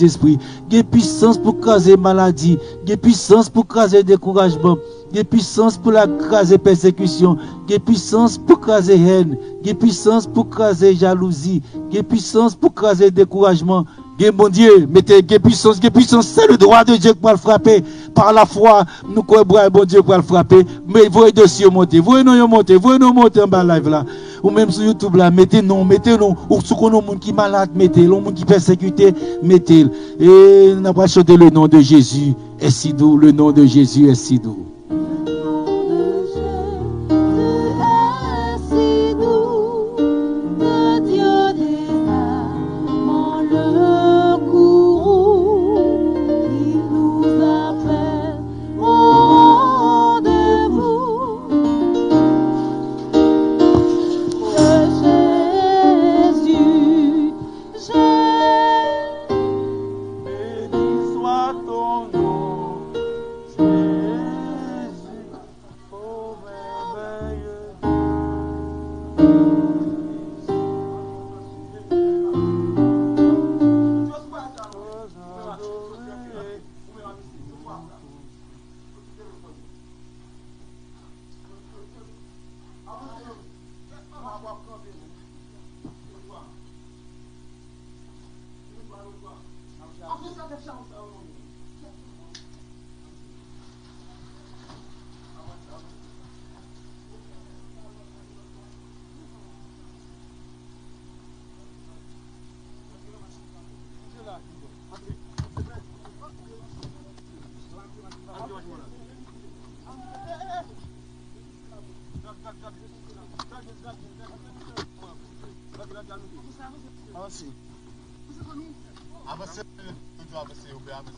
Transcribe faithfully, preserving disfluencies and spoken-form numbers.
Sentespri. Gen pisans pou kraze maladi. Gen pisans pou kraze dekourajman. Gen pisans pou l kraze pèsekisyon. Gen pisans pou kraze hèn. Gen pisans pou kraze jalouzi. Gen pisans pou kraze dekourajman. Gen Bondye, mete gen pisans, gen pisans. Se le dwa de Dye k pral frape. Pa lafwa, nou kwè bra Bondye pral frape. Men voye dosye yo monte, voye non yo monte, voye non monte anba live la. Ou menm sou YouTube la, mete non, mete non. Ou si w konn yon moun ki malad, mete l. Yon moun ki pèsekite, mete l. E n ap chante le nom de Jésus est si doux, le nom de Jésus est si doux. Le nom de Jésus est si doux, que Dieu descend dans le courroux, il nous appelle au rendez-vous. Que Jésus, Jésus, béni soit ton nom, Jésus. Oh, merveilleux Dieu, Avanse. Avanse, avanse, avanse.